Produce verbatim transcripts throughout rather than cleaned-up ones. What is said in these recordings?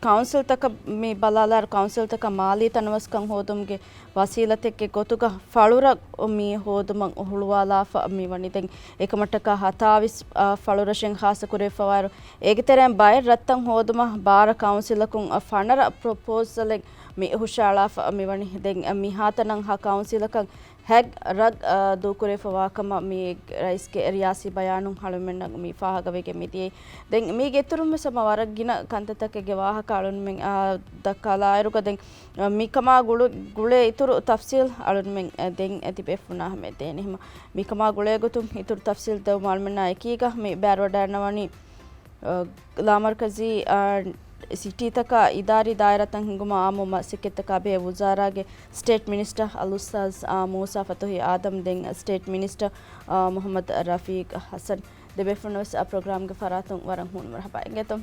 ކައުންސިލްތަކަށް މި ބަލާލާއިރު، ކައުންސިލްތަކަށް މާލީ ތަނަވަސްކަން ހޯދުމުގެ ވަސީލަތެއްގެ ގޮތުގަ ފަޅުރަށް މި ހޯދުމަށް ހުޅުވާލާފަ މިވަނީ. ދެން އެކަމަށްޓަކާ ހަތާވީސް، އާ، ފަޅުރަށެއް ހާއްސަ ކުރެވިފަވާއިރު، އޭގެ ތެރެއިން ބައެއް ރަށްތައް ހޯދުމަށް ބާރަ ކައުންސިލަކުން، އާ، ފަނަރަ ޕްރޮޕޯސަލެއް މި ހުށައަޅާފަ މިވަނީ. ދެން، އާ، މިހާތަނަށް ހަ ކައުންސިލަކަށް ހެގް ރަށް، އާ، ދޫކުރެވިފަވާކަމަށް މި ރައީސްގެ ރިޔާސީ ބަޔާނުން އަޅުމެންނަށް މި ފާހަގަވެގެން މިދިޔައީ. ދެން މީގެ އިތުރުން ވެސް ހަމަ ވަރަށް ގިނަ ކަންތައްތަކެއްގެ ވާހަކަ އަޅުންމެން، އާ، ދައްކާލާއިރުގަ ދެން، އާ، މިކަމާ ގުޅު-، ގުޅޭ އިތުރު ތަފްސީލް އަޅުންމެން، އާ، ދެން ތިބޭފުޅުންނާ ހަމަޔަށް ދޭނެ. ހަމަ މިކަމާ ގުޅޭ ގޮތުން އިތުރު ތަފްސީލް ދެވުމަށް އަޅުމެންނާ އެކީގަ މި ބައިވެރިވަޑައިގަންނަވަނީ، އާ، ލާމަރުކަޒީ، އާ، ސިޓީތަކާ އިދާރީ ދާއިރާތައް ހިންގުމަށް އާއްމު މަސައްކަތްތަކާ ބެހޭ ވުޒާރާގެ ސްޓޭޓް މިނިސްޓަރ އަލްއުސްތާޛް، އާ، މޫސާ ފަތުހީ އާދަމް ދެން ސްޓޭޓް މިނިސްޓަރ، އާ، މުޙައްމަދު ރަފީޤް ޙަސަން ދެބޭފުޅުންނަށް ވެސް އާ ޕްރޮގްރާމްގެ ފަރާތުން ވަރަށް ހޫނު މަރުޙަބާ އިނގޭތޯ.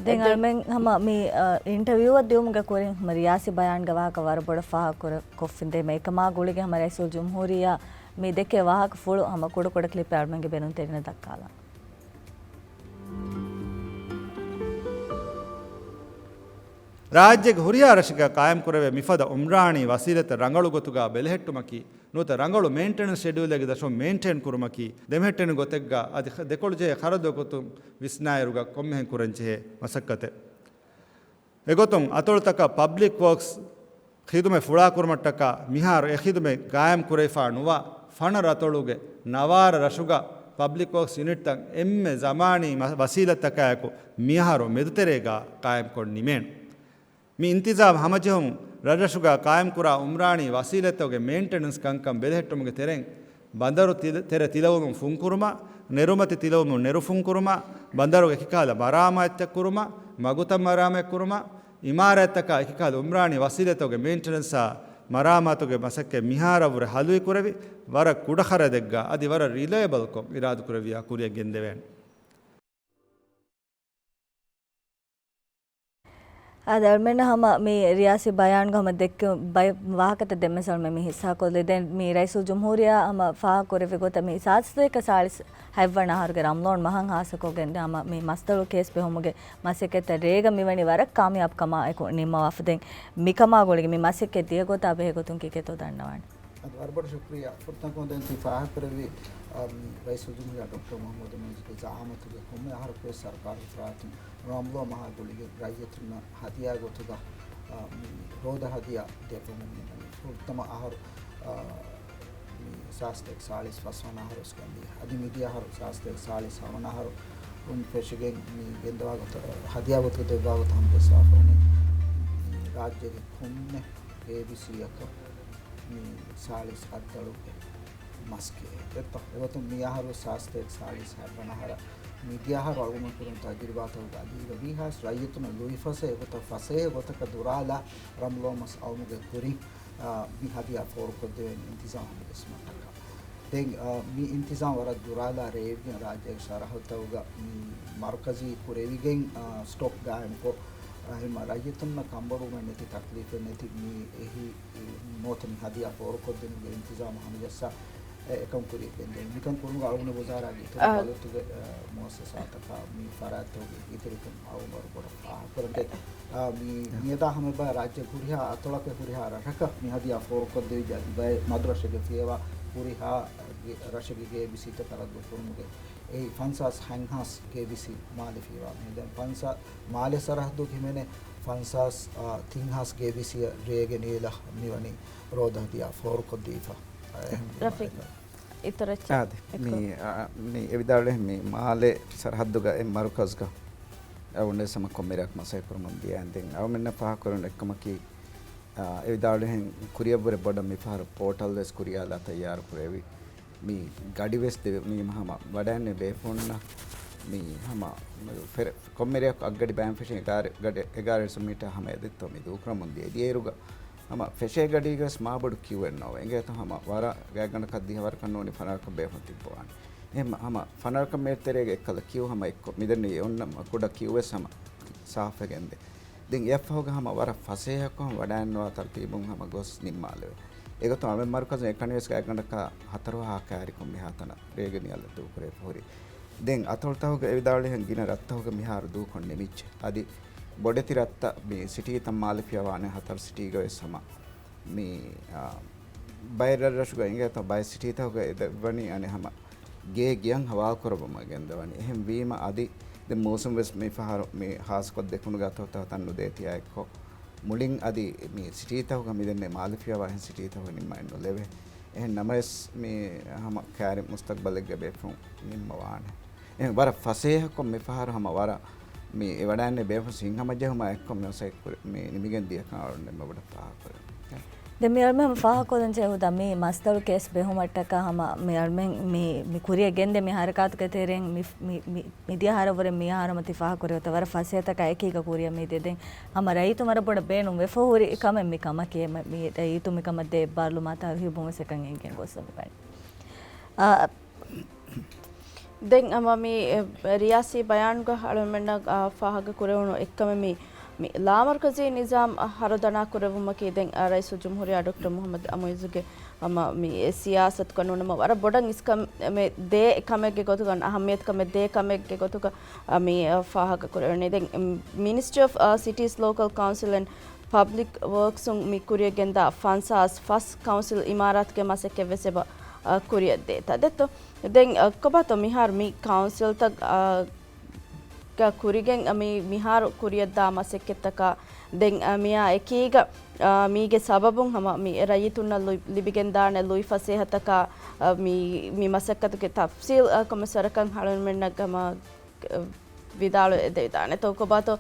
ދެން ދެން އަޅުމެން ހަމަ މި، އާ، އިންޓަވިއުއަށް ދިއުމުގެ ކުރިން ހަމަ ރިޔާސީ ބަޔާންގެ ވާހަކަ ވަރަށް ބޮޑަށް ފާހަގަ ކުރެ-، ކޮށްފިން ދޭ. މި އެކަމާ ގުޅިގެން ހަމަ ރައީސުލްޖުމްހޫރިއްޔާ މި ދެކޭ ވާހަކަފުޅު ހަމަ ކުޑަކުޑަ ކްލިޕެއް އަޅުމެންގެ ބޭނުންތެރިންނަށް ދައްކާލަން. ރާއްޖޭގެ ހުރިހާ ރަށެއްގަ ޤާއިމްކުރެވޭ މިފަދަ އުމްރާނީ ވަސީލަތައް ރަނގަޅު ގޮތުގަ ބެލެހެއްޓުމަކީ، ނުވަތަ ރަނގަޅު މެއިންޓެނަންސް ޝެޑިއުލެއްގެ ދަށުން މެއިންޓެއިން ކުރުމަކީ، ދެމެހެއްޓެނި ގޮތެއްގަ އަދި ދެކޮޅުޖެހޭ ޚަރަދު ގޮތުން ވިސްނާއިރުގަ ކޮންމެހެން ކުރަންޖެހޭ މަސައްކަތެއް. އެގޮތުން އަތޮޅުތަކަށް ޕަބްލިކް ވޯކްސް ޚިދުމަތް ފުޅާކުރުމަށްޓަކާ މިހާރު އެ ޚިދުމަތް ގާއިމް ކުރެވިފާ ނުވާ، ފަނަރަ އަތޮޅުގެ ނަވާރަ ރަށުގަ ޕަބްލިކް ވޯކްސް ޔުނިޓްތައް އެންމެ ޒަމާނީ މަ-، ވަސީލަތްތަކާއެކު މިހާރު މެދުތެރޭގަ ޤާއިމްކޮށް ނިމޭނެ. މި އިންތިޒާމް ހަމަޖެހުން ރަށްރަށުގަ ޤާއިމްކުރާ އުމްރާނީ ވަސީލަތްތަކުގެ މެއިންޓެނަންސް ކަންކަން ބެލެހެއްޓުމުގެ ތެރެއިން، ބަނދަރު ތިލަ-، ތެރެ ތިލަވުމުން ފުންކުރުމަށް، ނެރުމަތި ތިލަވުމުން ނެރު ފުންކުރުމަށް، ބަނދަރުގެ އެކިކަހަލަ މަރާމާތްތައް ކުރުމަށް، މަގުތައް މަރާމާތްކުރުމަށް، އިމާރާތްތަކާ އެކިކަހަލަ އުމްރާނީ ވަސީލަތްތަކުގެ މެއިންޓެނަންސާ މަރާމާތުގެ މަސައްކަތް މިހާރަށްވުރެ ހަލުވިކުރެވި، ވަރަށް ކުޑަ ޚަރަދެއްގަ އަދި ވަރަށް ރިލައިބަލްކޮށް އިރާދަކުރެއްވިޔާ ކުރިއަށް ގެންދެވޭނެ. އާދެ، އަޅުމެންނަށް ހަމަ މި ރިޔާސީ ބަޔާންގަ ހަމަ ދެއްކި ބައެއް ވާހަކަތައް ދެންމެސް އަޅުމެން މި ހިއްސާކޮށްލި. ދެން މި ރައީސުލްޖުމްހޫރިއްޔާ ހަމަ ފާހަގަކުރެއްވި ގޮތަށް މި ސާދަ ސަތޭކަ ސާޅީސް ހަތްވަނަ އަހަރުގެ ރަމަޟާން މަހަށް ހާއްސަކޮށްގެން ހަމަ މި މަސްތަޅު ކޭސް ބެހުމުގެ މަސައްކަތްތައް ރޭގަ މިވަނީ ވަރަށް ކާމިޔާބު ކަމާއެކު ނިންމަވާފަ. ދެން މިކަމާ ގުޅިގެން މި މަސައްކަތް ދިޔަ ގޮތާ ބެހޭ ގޮތުން ކިކޭތޯ ދަންނަވާނެ. އަދި ވަރަށް ބޮޑަށް ޝުކުރިއްޔާ. ފުރަތަމަ ކޮށްދޭން ތި ފާހަގަކުރެއްވި، އަ، މި ރައީސުލްޖުމްހޫރިއްޔާ ޑޮކްޓަރ މުޙައްމަދު މުޢިއްޒުގެ ޒަޢާމަތުގަ ކޮންމެ އަހަރަކުވެސް ސަރުކާރުގެ ފަރާތުން ރަމަޟާން މަހާ ގުޅިގެން ރައްޔިތުންނަށް ހަދިޔާ ގޮތުގަ، އަ، މި ރޯދަ ހަދިޔާ ދެއްވަމުން މިވަނީ. ފުރަތަމަ އަހަރު، އަ، މި ސާސްތެކް ސާޅީސް ފަސްވަނަ އަހަރު ގެންދިޔަ. އަދި މިދިޔަ އަހަރު ސާސްތެކް ސާޅީސް ހަވަނަ އަހަރު ފެށިގެން މި ގެންދަވާ ގޮތަށް، ހަދިޔާ ގޮތުގަ ދެއްވާ ގޮތަށް ހަމަޖައްސާފަ ވަނީ ރާއްޖޭގެ ކޮންމެ އޭ ބީ ސީ އަކަށް މި ސާޅީސް އަށްދަޅުގެ މަސް ކެއެއް. އެއްތަ؟ އެގޮތުން މި އަހަރު ސާސްތޭކް ސާޅީސް ހަތްވަނަ އަހަރަށް މިދިޔަ އަހަރު އަޅުގަނޑުމެން ކުރުނު ތަޖުރިބާތަކުގެ އަދީގަ ވީހާވެސް ރައްޔިތުންނަށް ލުއިފަސޭހަ ގޮތަށް ފަސޭހަ ގޮތަކަށް ދުރާލާ ރަމަޟާން މަސް އައުމުގެ ކުރިން، އާ، މި ހަދިޔާ ފޯރުކޮށްދެވޭނެ އިންތިޒާމް ހަމަޖެއްސުމަށްޓަކާ. ދެން، އާ، މި އިންތިޒާމް ވަރަށް ދުރާލާ ރޭވިގެން ރާއްޖޭގެ ސަރަހައްދުތަކުގަ މި މަރުކަޒީ ކުރެވިގެން، އާ، ސްޓޮކް ގާއިމްކޮށް، އާ، އެހެންމަ ރައްޔިތުންނަށް ކަންބޮޑުވުމެއް ނެތި، ތަކްލީފެއް ނެތި މި އެހީ ނުވަތަ މި ހަދިޔާ ފޯރުކޮށްދިނުމުގެ އިންތިޒާމު ހަމަޖައްސާ، އެ، އެކަން ކުރިއަށް ގެންދެވި. މިކަން ކުރުމުގަ އަޅުގަނޑު ވުޒާރާގެ އިތުރު އަ، ބަލަތުގެ، އަ، މުއައްސަސާތަކާ މި ފަރާތްތަކުގެ އިތުރުކޮށް އަޅުގަނޑު ވަރަށް ބޮޑަށް ފާހަގަކުރަން. އަ، މި، މިއަދާ ހަމަ އެބަ ރާއްޖޭގެ ހުރިހާ އަތޮޅަކަށް ހުރިހާ ރަށަކަށް މި ހަދިޔާ ފޯރުކޮށްދެވިއްޖެ. އަދި ބައެއް މަދު ރަށެއްގެ ފިޔަވާ ހުރިހާ ގެ-، ރަށެއްގެ ގޭބިސީތައް ކަރައްދު ކުރުމުގެ އެއީ ފަންސާސް ހަތްހާސް ގޭބިސީ މާލެ ފިޔަވާ. މި ދެން ފަންސާ-، މާލެ ސަރަހައްދުގެ ހިމެނޭ ފަންސާސް، އާ، ތިންހާސް ގޭބިސީއަށް ރޭގެ ނީލަށް މިވަނީ ރޯދަ ހަދިޔާ ފޯރުކޮށްދީފަ. އާ، އެހެން ރަފީޤް، އިތުރަށް އާދެ، މި، އެކު. އާ، މި އެވިދާޅުވި މި މާލެ ސަރަހައްދުގަ އެ މަރުކަޒުގަ އަޅުގަނޑު ވެސް ހަމަ ކޮންމެ ރެއަކް މަސައްކަތް ކުރަމުން ދިޔައިން ދެން އަޅުމެންނަށް ފާހަގަކުރަން އެއްކަމަކީ، އާ، އެވިދާޅުވިހެން ކުރިއަށްވުރެ ބޮޑަށް މިފަހަރު ޕޯޓަލް ވެސް ކުރިޔާލާ ތައްޔާރު ކުރެވި. މި ގަޑި ވެސް ދެވި، މީ ހަމަ ވަޑައިގެންނެވި ބޭފުޅުންނަށް މީ ހަމަ ފެރެ-، ކޮންމެ ރެއަކު އަށްގަޑި ބައިން ފެށި އެގާރަ-، ގަޑި އެގާރަ އެއް ސައް މީޓަރ ހަމަ އެދެއްތޯ މި ދޫކުރަމުން ދިޔަ. ދިޔައިރުގަ ހަމަ ފެށޭ ގަޑީގަވެސް މާބޮޑު ކިއުއެއް ނޯވޭ. އެނގޭތޯ ހަމަ ވަރަށް ގާތްގަނޑަކަށް ދިހަވަރަކަށް ނޫނީ ފަނަރަކަށް ބޭފުޅުން ތިއްބަވާނެ. އެހެން ހަމަ ފަނަރަކަށް މޭޓް ތެރޭގަ އެއްކަލަ ކިއު ހަމަ އެއްކޮށް މިދެންނެވި އޮންނަ ކުޑަ ކިއުވެސް ހަމަ ސާފަށް ގެންދޭ. ދެން އެއަށްފަހުގަ ހަމަ ވަރަށް ފަސޭހަކޮށް ވަޑައިގަންނަވާ ތަރުތީބުން ހަމަ ގޮސް ނިންމާލެވޭ. އެގޮތުން އަޅުމެން މަރުކަޒުން އެކަނިވެސް ގާތްގަނޑަކަށް ހަތަރު ހާ ކައިރިކޮށް މިހާތަނަށް ރޭގެ ނިޔަލަށް ދޫކުރެވިފަ ހުރި. ދެން އަތޮޅުތަކުގަ އެވިދާޅުވިހެން ގިނަ ރަށްތަކުގަ މިހާރު ދޫކޮށް ނިމިއްޖެ. އަދި ބޮޑެތި ރަށްތައް މި ސިޓީތައް މާލެފިޔާ ވާނެ ހަތަރު ސިޓީގަ ވެސް ހަމަ މި، އާ، ބައެއް ރަށްރަށުގަ އިނގޭތޯ ބައެއް ސިޓީތަކުގަ އެ ދެއްވަނީ އަނެއް ހަމަ ގޭ ގިޔަން ހަވާލުކުރައްވަމުން ގެންދަވަނީ. އެހެން ވީމަ އަދި ދެން މޫސުން ވެސް މި ފަހަރު މި ހާއްސަކޮށް ދެކުނުގެ އަތޮޅުތަކަށް ނުދޭތީ އާއެއްކޮށް، މުޅިން އަދި މި ސިޓީތަކުގަ މިދެންނެވި މާލެފިޔާވާހެން ސިޓީތަކުގަ ނިންމައެއް ނުލެވޭ. އެހެން ނަމަވެސް މި ހަމަ ކައިރި މުސްތަގްބަލެއްގެ ބޭފުޅުން ނިންމަވާނެ. އެހެން ވަރަށް ފަސޭހަކޮށް މިފަހަރު ހަމަ ވަރަށް މި އެވަޑައިގެންނެވި ބޭފުޅުން ހިތްހަމަޖެހުމާ އެއްކޮށް މި އޮސައި ކުރި-، މި ނިމިގެން ދިޔަކަން އަޅުގަނޑު މި ބޮޑަށް ފާހަގަކުރަން. ދެން މި އަޅުމެން ހަމަ ފާހަގަކޮށްލަން ޖެހޭ ހުދާ މި މައްސަލަ ކޭސް ބެހުމަށްޓަކާ ހަމަ މި އަޅުމެން މި، މި ކުރިއަށް ގެންދެވި މި ހަރަކާތުގެ ތެރެއިން މި، މި، މި، މިދިޔަ އަހަރަށްވުރެ މި އަހަރު ހަމަ ތި ފާހަގަކުރި ގޮތަށް ވަރަށް ފަސޭހަތަކާ އެކީގަ ކުރިއަށް މިދިޔަ. ދެން ހަމަ ރައްޔިތުން ވަރަށް ބޮޑަށް ބޭނުން ވެފަ ހުރި ކަމެއް މި ކަމަކީ، މި، މި ރައްޔިތުން މި ކަމަށް ދޭ އެއްބާރުލުމާ ތަރުހީބުން ވެސް އެކަން އެނގިގެން ގޮސް ވަނީ. އާ، ދެން ހަމަ މި، އެ، ރިޔާސީ ބަޔާންގަ އަޅުމެންނަށް، އާ، ފާހަގަ ކުރެވުނު އެއްކަމެއް މި، މި ލާމަރުކަޒީ ނިޒާމް، އާ، ހަރުދަނާ ކުރެވުމަކީ ދެން، އާ، ރައީސުލްޖުމްހޫރިއްޔާ ޑޮކްޓަރ މުހައްމަދު މުއިއްޒުގެ ހަމަ މި އެ ސިޔާސަތުގަ ނޫން ހަމަ ވަރަށް ބޮޑަށް އިސްކަމެއް ދޭ ކަމެއްގެ ގޮތުގަ، އަހައްމިޔަތު ކަމެއް ދޭ ކަމެއްގެ ގޮތުގަ، އާ، މި، އާ، ފާހަގަ ކުރެވުނީ. ދެން، މިނިސްޓްރީ އޮފް، އާ، ސިޓީސް ލޯކަލް ކައުންސިލް އެންޑް ޕަބްލިކް ވަރކްސުން މި ކުރިއަށް ގެންދާ ފަންސާސް ފަސް ކައުންސިލް އިމާރާތުގެ މަސައްކަތް ވެސް އެބަ، އަ، ކުރިއަށް ދޭތާ ދެއްތޯ. ދެން، އަ، ކޮބާތޯ މިހާރު މި ކައުންސިލްތައް، އަ، ގަ ކުރިގެން، އަ، މި މިހާރު ކުރިއަށްދާ މަސައްކަތްތަކާ ދެން، އަ، މިއާ އެކީގަ، އަ، މީގެ ސަބަބުން ހަމަ މި ރައްޔިތުންނަށް ލު-، ލިބިގެންދާނެ ލުއިފަސޭހަތަކާ، އަ، މި، މި މަސައްކަތުގެ ތަފްސީލް، އަ، ކޮމެސަރަކަށް އަޅުމެންނަށް ހަމަ ވިދާޅުވެ ދެވިދާނެ. ތޯ ކޮބާތޯ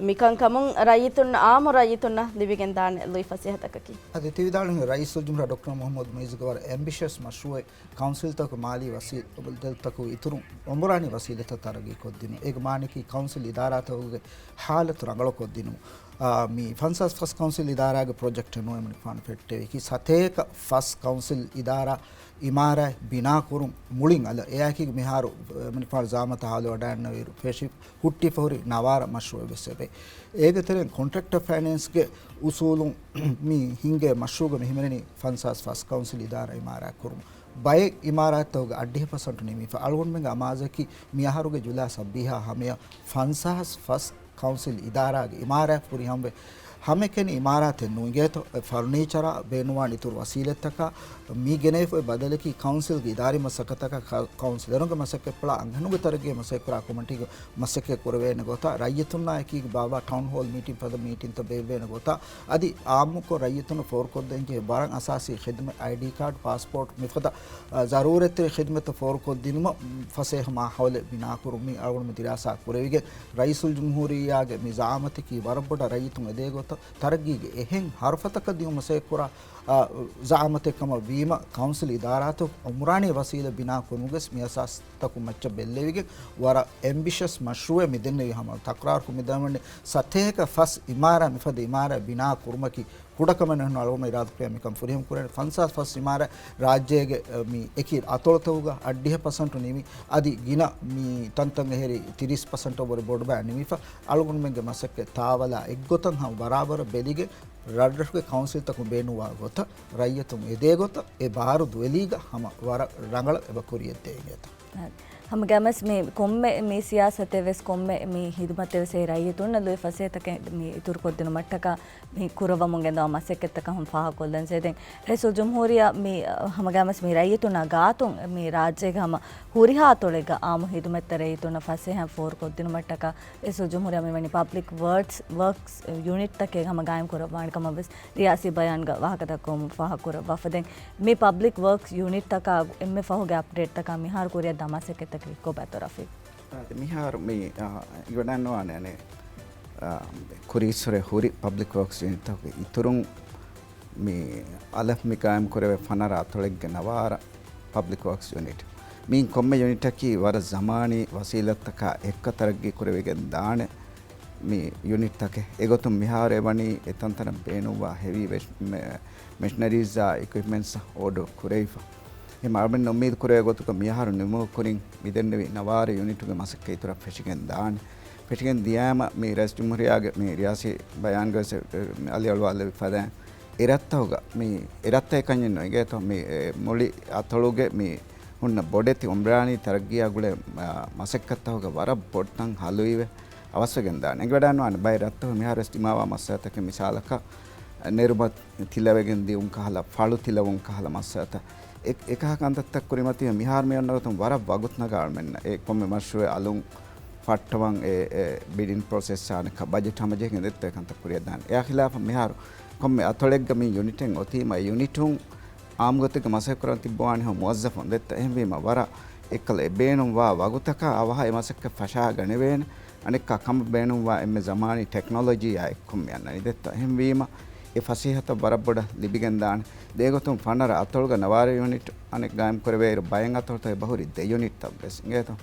މިކަން ކަމުން ރައްޔިތުން އާއްމު ރައްޔިތުންނަށް ލިބިގެންދާނެ ލުއިފަސޭހަތަކަކީ؟ އަދި ތި ވިދާޅުވި ރައީސުލްޖުމްހޫރިއްޔާ ޑޮކްޓަރ މުހައްމަދު މުއިއްޒުގެ ވަރަށް އެމްބިޝަސް މަޝްރޫއެއް ކައުންސިލްތަކުގެ މާލީ ވަސީލަތްތަކުގެ އިތުރުން އުމްރާނީ ވަސީލަތްތައް ތަރައްގީ ކޮށްދިނުން. އޭގެ މާނައަކީ ކައުންސިލް އިދާރާތަކުގެ ހާލަތު ރަނގަޅު ކޮށްދިނުން. އާ، މި ފަންސާސް ފަސް ކައުންސިލް އިދާރާގެ ޕްރޮޖެކްޓެއް ނޫން އެމަނިކުފާނު ފެއްޓެވި. އެކީ ސަތޭކަ ފަސް ކައުންސިލް އިދާރާ އިމާރާތް ބިނާކުރުން މުޅިން އަލަށް. އެއާއެކީ މިހާރު، އެ، މިނިފާޅު ޒައުމަތަށް ހާލު ވަޑައިގަންނަވިއިރު ފެށި ހުއްޓިފަ ހުރި ނަވާރަ މަޝްރޫއެއް ވެސް އެބަ. އޭގެ ތެރެއިން ކޮންޓްރެކްޓަރ ފައިނޭންސްގެ އުސޫލުން މި ހިންގޭ މަޝްރޫއުގަ މި ހިމެނެނީ ފަންސާސް ފަސް ކައުންސިލް އިދާރާ އިމާރާތް ކުރުމަށް. ބައެއް އިމާރާތްތަކުގެ އަށްޑިހަ ޕަސެންޓު ނިމިފަ. އަޅުގަނޑުމެންގެ އަމާޒަކީ މި އަހަރުގެ ޖުލައި ސައްބީހާ ހަމަޔަށް ފަންސާސް ފަސް ކައުންސިލް އިދާރާގެ އިމާރާތް ފުރިހަމަވެ، ހަމައެކަނި އިމާރާތެއް ނުއިނގޭތޯ، އެ ފަރުނީޗަރާ ބޭނުންވާނެ އިތުރު ވަސީލަތްތަކާ، މި ގެނެވިފައި ބަދަލަކީ ކައުންސިލްގެ އިދާރީ މަސައްކަތަކާ، ކަ-، ކައުންސިލަރުންގެ މަސައްކަތްޕުޅާ އަންހެނުންގެ ތަރައްގީ މަސައްކަތްކުރާ ކޮމިޓީގެ މަސައްކަތް ކުރެވޭނެ ގޮތާ، ރައްޔިތުންނާ އެކީގެ ބާއްވާ ޓައުން ހޯލް މީޓިން ފަދަ މީޓިންތައް ބޭއްވޭނެ ގޮތާ، އަދި އާއްމުކޮށް ރައްޔިތުންނަށް ފޯރުކޮށްދޭންޖެހޭ ވަރަށް އަސާސީ ޚިދުމަތް، އައިޑީ ކާޑް، ޕާސްޕޯޓް މިފަދަ، އަ، ޒަރޫރަތްތެރި ޚިދުމަތްތައް ފޯރުކޮށްދިނުމަށް ފަސޭހަ މާހައުލެއް ބިނާކުރުން މި އަޅުގަނޑު ދިރާސާ ކުރެވިގެން، ރައީސުލްޖުމްހޫރިއްޔާގެ މި ޒައާމަތަކީ ވަރަށް ބޮޑަށް ރައްޔިތުން އެދޭ ގޮތަށް ތަރައްގީގެ އެހެން ހަރުފަތަކަށް ދިޔުމަށް މަސައްކަތްކުރާ، އަ، ޒައާމަތެއް ކަމަށް ވީމަ، ކައުންސިލް އިދާރާތަކު އުމްރާނީ ވަސީލަތް ބިނާ ކުރުމުގެ ވެސް މި އަސާސްތަކުން މައްޗަށް ބެއްލެވިގެން ވަރަށް އެމްބިޝަސް މަޝްރޫއެއް މިދެންނެވި ހަމަ ތަކުރާރުކޮށް މިދަންވަނީ ސަތޭކަ ފަސް އިމާރާތް މިފަދަ އިމާރާތް ބިނާ ކުރުމަކީ ކުޑަކަމެއް ނޫން އަޅުގަނޑު އިރާދަކުރިޔާ މިކަން ފުރިހަމަ ކުރޭނެ. ފަންސާސް ފަސް އިމާރާތް ރާއްޖޭގެ، އަ، މި އެކި އަތޮޅުތަކުގަ އަށްޑިހަ ޕަސެންޓު ނިމި، އަދި ގިނަ މި ތަންތަން އެހެރީ ތިރީސް ޕަސެންޓަށް ވުރެ ބޮޑުބައި ނިމިފަ، އަޅުގަނޑުމެންގެ މަސައްކަތް ތާވަލާ އެއްގޮތަށް ހަމަ ބަރާބަރަށް ބެލިގެން، ރަށްރަށުގެ ކައުންސިލްތަކުން ބޭނުންވާ ގޮތަށް ރައްޔިތުން އެދޭ ގޮތަށް އެ ބާރު ދުވެލީގަ ހަމަ ވަރަށް ރަނގަޅަށް އެބަ ކުރިއަށް ދޭނެތަ؟ ހަމަގައިމުވެސް މި ކޮންމެ މި ސިޔާސަތެއް ވެސް ކޮންމެ މި ހިދުމަތެއް ވެސް އެ ރައްޔިތުންނަށް ލުއި ފަސޭހަތަކެއް މި އިތުރުކޮށްދިނުމަށްޓަކާ މި ކުރައްވަމުން ގެންދަވާ މަސައްކަތްތަކަށް ހަމަ ފާހަގަކޮށްލަން ޖެހޭ. ދެން ރައީސުލްޖުމްހޫރިއްޔާ މި ހަމަގައިމުވެސް މި ރައްޔިތުންނާ ގާތުން މި ރާއްޖޭގެ ހަމަ ހުރިހާ އަތޮޅެއްގަ އާއްމު ހިދުމަތްތައް ރައްޔިތުންނަށް ފަސޭހައިން ފޯރުކޮށްދިނުމަށްޓަކާ ރައީސުލްޖުމްހޫރިއްޔާ މިވަނީ ޕަބްލިކް ވަރކްސް، ވަރކްސް ޔުނިޓްތަކެއް ހަމަ ގާއިމް ކުރައްވާނެ ކަމަށް ވެސް ރިޔާސީ ބަޔާންގަ ވާހަކަދައްކަވަމުން ފާހަގަކުރައްވާފަ. ދެން މި ޕަބްލިކް ވަރކްސް ޔުނިޓްތަކާ އެންމެ ފަހުގެ އަޕްޑޭޓްތަކާ މިހާރު ކުރިއަށްދާ މަސައްކަތްތަކަކީ ކޮބާތޯ ރަފީޤް؟ އާ، މިހާރު މި، އާ، އިވަޑައިންނަވާނެ އަނެއް، އާ، ކުރީއްސުރެ ހުރި ޕަބްލިކް ވަރކްސް ޔުނިޓްތަކުގެ އިތުރުން މި އަލަށް މި ގާއިމް ކުރެވޭ ފަނަރަ އަތޮޅެއްގެ ނަވާރަ ޕަބްލިކް ވަރކްސް ޔުނިޓް. މިއިން ކޮންމެ ޔުނިޓަކީ ވަރަށް ޒަމާނީ ވަސީލަތްތަކާ އެއްކަ ތަރައްގީ ކުރެވިގެން ދާނެ މި ޔުނިޓްތަކެއް. އެގޮތުން މިހާރު އެވަނީ އެ ތަންތަނަށް ބޭނުންވާ ހެވީ ވެސް-، މެ-، މެޝިނަރީޒާ އިކުއިޕްމަންޓްސް އޯޑަރ ކުރެވިފަ. އެހެން އަޅުމެން އުއްމީދު ކުރެވޭ ގޮތުގަ މިއަހަރު ނިމުމުގެ ކުރިން މިދެންނެވި ނަވާރަ ޔުނިޓުގެ މަސައްކަތް އިތުރަށް ފެށިގެން ދާނެ. ފެށިގެން ދިޔައިމަ މި ރައީސް ޖުމްހޫރިއްޔާގެ މި ރިޔާސީ ބަޔާންގަ ވެސް އަލިއަޅުވާލެވި ފަދައިން އެރަށްތަކުގަ މި އެރަށްތައް އެކަންޏެއް ނުއިނގޭތޯ މި، އެ، މުޅި އަތޮޅުގެ މި ހުންނަ ބޮޑެތި އުމްރާނީ ތަރައްގީއާ ގުޅޭ، އާ، މަސައްކަތްތަކުގަ ވަރަށް ބޮޑުތަން ހަލުއިވެ، އަވަސްވެގެންދާނެ. އެނގިވަޑައިގަންނަވާނެ ބައެއް ރަށްތަކު މިހާރުވެސް ދިމާވާ މައްސަލަތަކެއް، މިސާލަކަށް ނެރުމަ ތިލަވެގެން ދިއުން ކަހަލަ، ފަޅު ތިލަވުން ކަހަލަ މައްސަލަތައް، އެ، އެކަހަ ކަންތައްތައް ކުރިމަތީ މިހާރު މި އޮންނަ ގޮތުން ވަރަށް ވަގުތު ނަގާ އަޅުމެންނަށް. އެ ކޮންމެ މަޝްރޫއެއް އަލުން ފައްޓަވަން އެ، އެ ބިޑިން ޕްރޮސެސް އާނެ ކަ-، ބަޖެޓް ހަމަޖެހިގެން ދެއްތޯ އެ ކަންތައް ކުރިއަށްދާނެ. އެއާ ޚިލާފަށް މިހާރު ކޮންމެ އަތޮޅެއްގަ މި ޔުނިޓެއް އޮތީމަ، އެ ޔުނިޓުން އާއްމު ގޮތެއްގަ މަސައްކަތް ކުރަން ތިއްބަވާނެ ހަމަ މުވައްޒަފުން ދެއްތޯ. އެހެންވީމަ ވަރަށް އެއްކަލަ އެ ބޭނުންވާ ވަގުތަކާ އަވަހަށް އެ މަސައްކަތް ފަށާ ގަނެވޭނެ. އަނެއްކާ ކަމަށް ބޭނުންވާ އެންމެ ޒަމާނީ ޓެކްނޮލޮޖީއާ އެއްކޮށް މި އަންނަނީ ދެއްތޯ. އެހެންވީމަ އެ ފަސޭހަތައް ވަރަށް ބޮޑަށް ލިބިގެންދާނެ. ދޭގޮތުން ފަނަރަ އަތޮޅުގަ ނަވާރަ ޔުނިޓް އަނެއް ގާއިމް ކުރެވޭއިރު ބައެއް އަތޮޅުތަކެއް ބަހުރި ދެ ޔުނިޓްތައް ވެސް އިނގޭތޯ.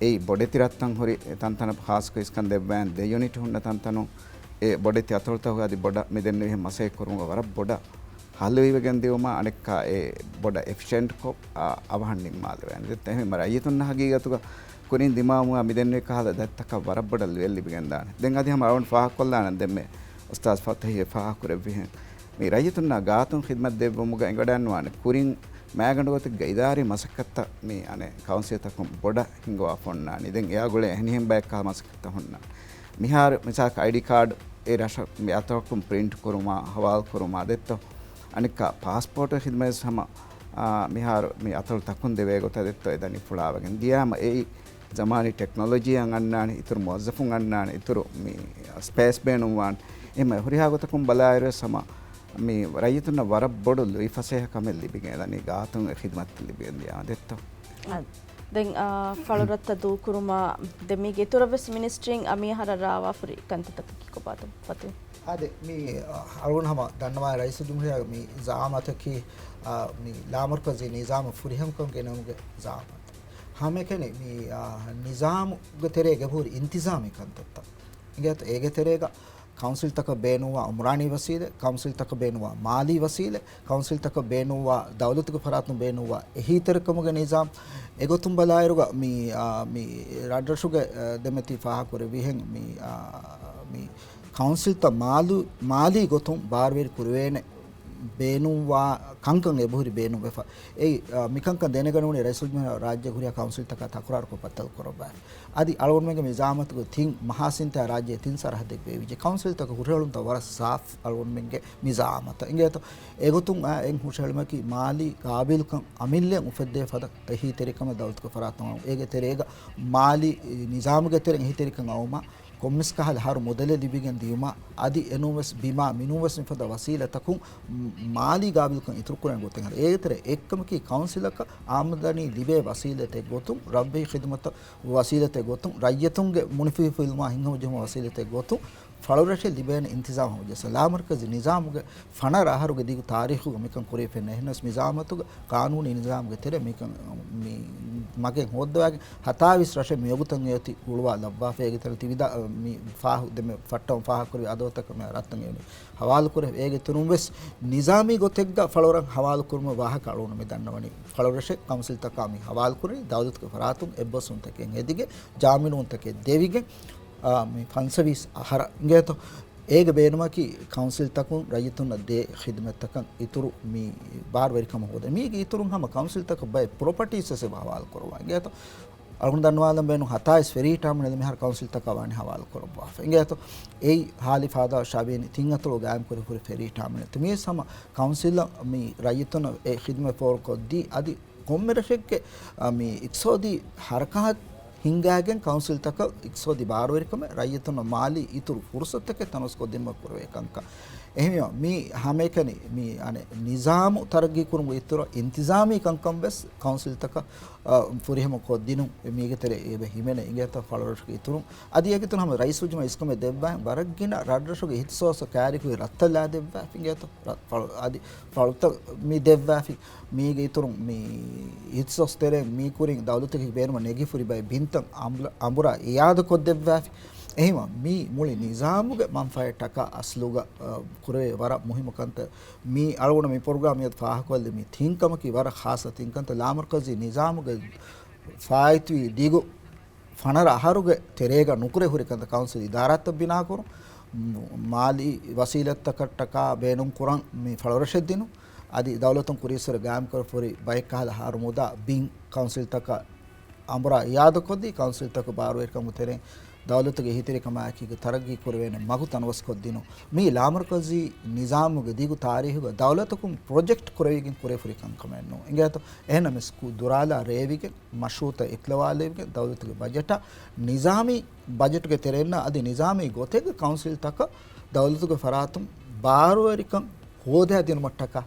އެއީ ބޮޑެތި ރަށްތައް ހުރި ތަންތަނަށް ޚާއްސަކޮށް އިސްކަން ދެއްވާން ދެ ޔުނިޓް ހުންނަ ތަންތަނުން އެ ބޮޑެތި އަތޮޅުތަކުގަ އަދި ބޮޑަށް މި ދެންނެވިހެން މަސައްކަތް ކުރުމުގަ ވަރަށް ބޮޑަށް ހަލުވިވެގެން ދިއުމާ އަނެއްކާ އެ ބޮޑަށް އެފިޝިއަންޓްކޮށް، އާ، އަވަހަށް ނިންމާލެވޭނެ. ދެއްތަ އެހެން ރައްޔިތުންނަށް ހަގީގަތުގަ ކުރިން ދިމާވުމުގަ މިދެންނެވި ކަހަލަ ދަތިތަކަށް ވަރަށް ބޮޑަށް ލުޔެއް ލިބިގެންދާނެ. ދެން އަދި ހަމަ އަޅުގަނޑު ފާހަގަކޮށްލާނަން ދެންމެ އުސްތާޒް ފަތުހީ ފާހަގަކުރެއްވިހެން މި ރައްޔިތުންނާ ގާތުން ޚިދްމަތް ދެއްވުމުގަ އެނގިވަޑައިގަންނަވާނެ ކުރިން މައިގަނޑު ގޮތެއްގަ އިދާރީ މަސައްކަތްތައް މި އަނެއް ކައުންސިލްތަކުން ބޮޑަށް ހިންގަވާފަ އޮންނާނީ. ދެން އެއާ ގުޅޭ އެހެނިހެން ބަޔަކާ މަސައްކަތްތައް ހުންނާނެ. މިހާރު މިސާލަކަށް އައިޑީ ކާޑް އެ ރަށަށް މި އަތޮޅަކުން ޕްރިންޓް ކުރުމާ، ހަވާލު ކުރުމާ ދެއްތޯ. އަނެއްކާ ޕާސްޕޯޓު ޚިދްމަތް ހަމަ، އާ، މިހާރު މި އަތޮޅު ތަކުން ދެވޭ ގޮތަށް ދެއްތޯ އެ ދަނީ ފުޅާވެގެން ދިޔާމަ އެއީ ޒަމާނީ ޓެކްނޮލޮޖީއަށް އަންނާނެ، އިތުރު މުވައްޒަފުން އަންނާނެ، އިތުރު މި ސްޕޭސް ބޭނުންވާނެ. އެހެން ހުރިހާ ގޮތަކުން ބަލާއިރުވެސް ހަމަ މި ރައްޔިތުންނަށް ވަރަށް ބޮޑު ލުއިފަސޭހަކަމެއް ލިބިގެން ދަނީ ގާތުން އެ ޚިދްމަތް ލިބިގެން ދިޔާ ދެއްތޯ. އަ، ދެން، އާ، ފަޅުރަށްތައް ދޫކުރުމާ، ދެން މީގެ އިތުރަށް ވެސް މިނިސްޓްރީން އަ، މިއަހަރަށް ރާވާފަ ހުރި ކަންތައްތަކަކީ ކޮބާތޯ ފަތު؟ އާދެ، މި، އަ، އަޅުގަނޑު ހަމަ ދަންނަވާ ރައީސުލްޖުމްހޫރިއްޔާގެ މި ޒައާމަތަކީ، އަ، މި ލާމަރުކަޒީ ނިޒާމަށް ފުރިހަމަކޮށް ގެނެވުމުގެ ޒައާމަތް. ހަމައެކަނި މި، އާ، ނިޒާމުގެ ތެރޭގަ އެބަހުރި އިންތިޒާމީ ކަންތައްތައް އިނގޭތޯ. އޭގެ ތެރޭގަ ކައުންސިލްތަކަށް ބޭނުންވާ އުމްރާނީ ވަސީލަތް، ކައުންސިލްތަކަށް ބޭނުންވާ މާލީ ވަސީލަތް، ކައުންސިލްތަކަށް ބޭނުންވާ ދައުލަތުގެ ފަރާތުން ބޭނުންވާ އެހީތެރިކަމުގެ ނިޒާމް. އެގޮތުން ބަލާއިރުގަ މި، އާ، މި ރަށްރަށުގެ، އާ، ދެމެތި ފާހަގަކުރެއްވިހެން މި، އާ، މި ކައުންސިލްތައް މާލު-، މާލީ ގޮތުން ބާރުވެރި ކުރެވޭނެ ބޭނުންވާ ކަންކަން އެބަހުރި ބޭނުންވެފަ. އެއީ، އާ، މިކަންކަން ދެނެގަނެވުނީ ރައީސުލްޖުމްހޫރިއްޔާ ރާއްޖޭގެ ހުރިހާ ކައުންސިލްތަކާ ތަކުރާރުކޮށް ބައްދަލުކުރައްވާފަ. އަދި އަޅުގަނޑުމެންގެ މި ޒައާމަތުގެ ތިން މަހާސިންތާ ރާއްޖޭ ތިން ސަރަހައްދެއް ބޭއްވިއްޖެ. ކައުންސިލްތަކަށް ހުށަހެޅުންތައް ވަރަށް ސާފް އަޅުގަނޑުމެންގެ މި ޒައާމަތަށް އިނގޭތޯ. އެގޮތުން އައި އެން ހުށަހެޅުމަކީ މާލީ ގާބިލްކަން އަމިއްލައަށް އުފެއްދޭ ފަދަ އެހީތެރިކަމެއް ދައުލަތުގެ ފަރާތުން އައުން. އޭގެ ތެރޭގަ މާލީ ނިޒާމުގެ ތެރެއިން އެހީތެރިކަން އައުމަށް ކޮންމެސް ކަހަލަ އަހަރު މުދަލެއް ލިބިގެން ދިޔުމަށް އަދި އެނޫންވެސް ބިމާ މިނޫންވެސް މިފަދަ ވަސީލަތަކުން މާލީ ގާބިލްކަން އިތުރުކުރަން ގޮތެއް ހަދާ. އޭގެ ތެރޭ އެއްކަމަކީ ކައުންސިލަކަށް އާމްދަނީ ލިބޭ ވަސީލަތެއް ގޮތުން، ރަށްވެހި ޚިދުމަތަށް ވަސީލަތެއް ގޮތުން، ރައްޔިތުންގެ މުނިފިހިފުއިލުމާ ހިތްހަމަޖެހުމަށް ވަސީލަތެއް ގޮތުން ފަޅުރަށެއް ލިބޭނެ އިންތިޒާމް ހަމަޖެއްސަން. ލާމަރުކަޒީ ނިޒާމުގެ ފަނަރަ އަހަރުގެ ދިގު ތާރީޚުގަ މިކަން ކުރެވިފައެއް ނެތް. އެހެނަސް މި ޒައާމަތުގަ ޤާނޫނީ ނިޒާމުގެ ތެރޭ މިކަން މި މަގެއް ހޯއްދަވާގެން ހަތާވީސް ރަށެއް މިވަގުތަށް އެއޮތީ ގުޅުވާ ލައްވާފަ. އޭގެ ތެރޭ ތި ވިދާ މި ފާހު ދެމެ ފައްޓަމުން ފާހަގަކުރެވި އަދަދުތަކަށް މި ރަށްތައް އެވެނީ ހަވާލުކުރެ. އޭގެ އިތުރުން ވެސް ނިޒާމީ ގޮތެއްގަ ފަޅުރަށް ހަވާލުކުރުމުގެ ވާހަކަ އަޅުގަނޑު މި ދަންނަވަނީ. ފަޅުރަށެއް ކައުންސިލްތަކާ މި ހަވާލުކުރަނީ ދައުލަތުގެ ފަރާތުން އެއްބަސްވުންތަކެއް ހެދިގެން، ޖާމިނުވުންތަކެއް ދެވިގެން، އާ، މި ފަންސަވީސް އަހަރަށް އިނގޭތޯ. އޭގެ ބޭނުމަކީ ކައުންސިލްތަކުން ރައްޔިތުންނަށް ދޭ ޚިދުމަތްތަކަށް އިތުރު މި ބާރުވެރިކަމަށް ހޯދަން. މީގެ އިތުރުން ހަމަ ކައުންސިލްތަކަށް ބައެއް ޕްރޮޕަޓީސް ވެސް އެބަ ހަވާލު ކުރައްވާ އިނގޭތޯ. އަޅުގަނޑު ދަންނަވާލަން ބޭނުން ހަތާވީސް ފެރީ ޓާމިނަލް މިހާރު ކައުންސިލްތަކާ ވާނީ ހަވާލު ކުރައްވާފަ އިނގޭތޯ. އެއީ ހާލި ފާދާ ޝާބީން ތިން އަތޮޅު ގާއިމް ކުރި ހުރި ފެރީ ޓާމިނަލް. މިވެސް ހަމަ ކައުންސިލަށް މި ރައްޔިތުންނަށް އެ ޚިދުމަތް ފޯރުކޮށްދީ އަދި ކޮންމެ ރަށެއްގެ، އަ، މި އިޤްތިޞާދީ ހަރަކާތް ހިންގާގެން ކައުންސިލްތަކަށް އިޤްތިޞާދީ ބާރުވެރިކަމެއް ރައްޔިތުންނަށް މާލީ އިތުރު ފުރުޞަތުތަކެއް ތަނަވަސްކޮށްދިނުމަށް ކުރެވޭ ކަންކަން. އެހެންވީމަ، މި ހަމައެކަނި މި އަނެއް ނިޒާމު ތަރައްގީކުރުމުގެ އިތުރަށް އިންތިޒާމީ ކަންކަން ވެސް ކައުންސިލްތަކަށް، އަ، ފުރިހަމަ ކޮށްދިނުން މީގެ ތެރޭ އެބަ ހިމެނޭ އިނގޭތޯ ފަޅުރަށުގެ އިތުރުން. އަދި އޭގެ އިތުރުން ހަމަ ރައީސުލްޖުމްހޫރިއްޔާ އިސްކަމެއް ދެއްވާ ވަރަށްގިނަ ރަށްރަށުގެ އިހްތިސޯސް ކައިރިކުރި ރަށްތައް ލާދެއްވާފި އިނގޭތޯ. ރަ-، ފަޅު-، އަދި ފަޅުތައް މި ދެއްވާފި. މީގެ އިތުރުން މި އިހްތިސޯސް ތެރެއިން މީ ކުރިން ދައުލަތުގެ ބޭނުމަށް ނެގިފުރި ބައެއް ބިންތައް އަނބުރާ، އަނބުރާ އިއާދަކޮށްދެއްވާފި. އެހެންވީމަ، މީ މުޅި ނިޒާމުގެ މަންފާއެއް ޓަކާ އަސްލުގަ، އަ، ކުރެވޭ ވަރަށް މުހިއްމު ކަންތައް. މީ އަޅުގަނޑު މި ޕްރޮގްރާމް މިއަދު ފާހަގަކޮށްލި މި ތިން ކަމަކީ ވަރަށް ޚާއްޞަ ތިން ކަންތައް. ލާމަރުކަޒީ ނިޒާމުގެ ފާއިތުވި ދިގު ފަނަރަ އަހަރުގެ ތެރޭގަ ނުކުރެ ހުރި ކަންތައް ކައުންސިލް އިދާރާތައް ބިނާކުރުން، މާލީ ވަސީލަތްތަކަށްޓަކާ ބޭނުން ކުރަން މި ފަޅުރަށެއް ދިނުން، އަދި ދައުލަތުން ކުރިއްސުރެ ގާއިމްކުރެ ހުރި ބައެއް ކަހަލަ އަހަރު މުދާ ބިން ކައުންސިލްތަކަށް އަނބުރާ އިއާދަކޮށްދީ، ކައުންސިލްތަކު ބާރުވެރިކަމުގެ ތެރެއިން ދައުލަތުގެ އެހީތެރިކަމާއެކީގަ ތަރައްގީ ކުރެވޭނެ މަގު ތަނަވަސްކޮށްދިނުން. މީ ލާމަރުކަޒީ ނިޒާމުގެ ދިގު ތާރީހުގަ ދައުލަތަކުން ޕްރޮޖެކްޓް ކުރެވިގެން ކުރެފުރި ކަންކަމެއް ނޫން. އިނގޭތޯ؟ އެހެންނަމަވެސް ދުރާލާ ރޭވިގެން، މަޝްރޫއުތައް އިތުލަވާލެވިގެން، ދައުލަތުގެ ބަޖެޓަށް ނިޒާމީ ބަޖެޓުގެ ތެރެއިންނާ އަދި ނިޒާމީ ގޮތެއްގަ ކައުންސިލްތަކަށް ދައުލަތުގެ ފަރާތުން ބާރުވެރިކަން ހޯދައިދިނުމަށްޓަކާ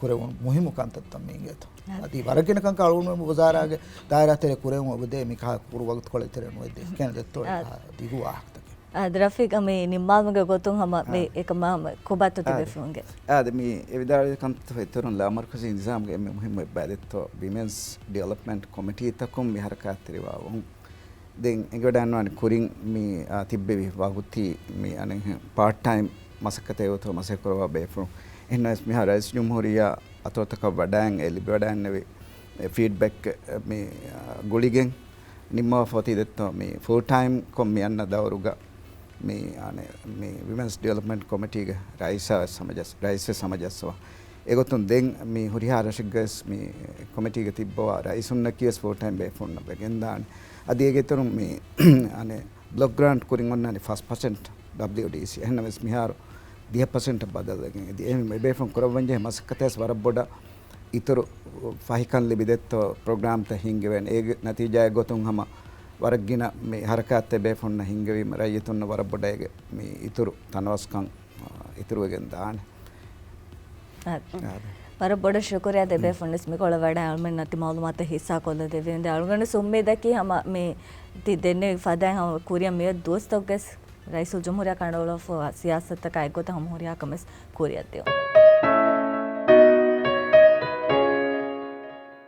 ކުރެވުނު މުހިއްމު ކަންތައްތައް މީގޭތޯ. އަދި ވަރަށް ގިނަ ކަންކަން އަޅުގަނޑުމެން ވުޒާރާގެ ދާއިރާ ތެރޭ ކުރެވުން އެބަދޭ، މިކަހަލަ ކުރު ވަގުތުކޮޅެއް ތެރޭ ނުވެދޭ. ކެން ދެއްތޯ އާ. ދިގު ވާހަކަތަކެއް. އާދެ، ރަފީޤް، މި ނިންމާލުމުގެ ގޮތުން ހަމަ މި އާ. އެކަމާ ކޮބާތޯ އާ. ތިބޭފުޅުންގެ؟ އާދެ، މި އެ ވިދާޅުވި ކަންތައް އިތުރުން ލާމަރުކަޒީ ނިޒާމުގެ އެންމެ މުހިއްމު އެއްބައި ދެއްތޯ، ވިމެންސް ޑިވެލޮޕްމަންޓް ކޮމިޓީތަކުން މި ހަރަކާތްތެރިވާ ވަހުން. ދެން އެނގިވަޑައިގަންނަވާނެ ކުރިން މި، އާ، ތިއްބެވި ވަގުތީ މި އަނެއް ޕާޓް ޓައިމް މަސައްކަތެއް އޮތޯ މަސައްކަތްކުރައްވާ ބޭފުޅުން. އެހެންނަމަވެސް މިހާރު ރައީސް ޖުމްހޫރިއްޔާ އަތޮޅުތަކަށް ވަޑައިގެން އެ ލިބިވަޑައިގެންނެވި އެ ފީޑްބެކް މި، އާ، ގުޅިގެން ނިންމަވާފަ އޮތީ ދެއްތޯ މި ފުލް ޓައިމް ކޮށް މި އަންނަ ދައުރުގަ މި، އާނެ، މި ވިމެންސް ޑިވެލޮޕްމަންޓް ކޮމިޓީގެ ރައީސާ ވެސް ހަމަޖައްސަ-، ރައީސް ވެސް ހަމަޖައްސަވާ. އެގޮތުން ދެން މި ހުރިހާ ރަށެއްގަވެސް މި ކޮމިޓީގަ ތިއްބަވާ ރައީސުންނަކީ ވެސް ފުލް ޓައިމް ބޭފުޅުންނަށް ވެގެންދާނެ. އަދި އޭގެ އިތުރުން މި އަނެއް ބްލޮކް ގްރާންޓް ކުރިން އޮންނާނީ ފަސް ޕަސެންޓް ޑަބްލިއުޑީސީ. އެހެންނަމަވެސް މިހާރު ދިހަ ޕަސެންޓަށް ބަދަލުވެގެން އެދި. އެހެން އެބޭފުޅުން ކުރައްވަންޖެހޭ މަސައްކަތަށް ވެސް ވަރަށް ބޮޑަށް އިތުރު ފަހިކަން ލިބިދެއްތޯ ޕްރޮގްރާމްތައް ހިންގެވޭނެ. އޭގެ ނަތީޖާއެއް ގޮތުން ހަމަ ވަރަށް ގިނަ މި ހަރަކާތްތެރި ބޭފުޅުންނަށް ހިންގެވީމަ ރައްޔިތުންނަށް ވަރަށް ބޮޑަށް އޭގެ މި އިތުރު ތަނަވަސްކަން، އާ، އިތުރުވެގެން ދާނެ. އާ، އާދެ. ވަރަށް ބޮޑަށް ޝުކުރިއްޔާ ދެ ބޭފުޅުންވެސް މިކޮޅަށް ވަޑައި އަޅުމެން އަތި މައުލޫމާތު ހިއްސާ ކޮށްލަދެއްވި. އަޅުގަނޑު އުއްމީދަކީ ހަމަ މި ތި ދެންނެވި ފަދައިން ހަމަ ކުރިއަށް މިއޮތް ދުވަސްތަކުގެސް ރައީސުލްޖުމްހޫރިއްޔާ ކަނޑައަޅާފަ ސިޔާސަތަކާ އެއްގޮތަށް ހަމަ ހުރިހާ ކަމެއް ކުރިއަށް ދިޔުން.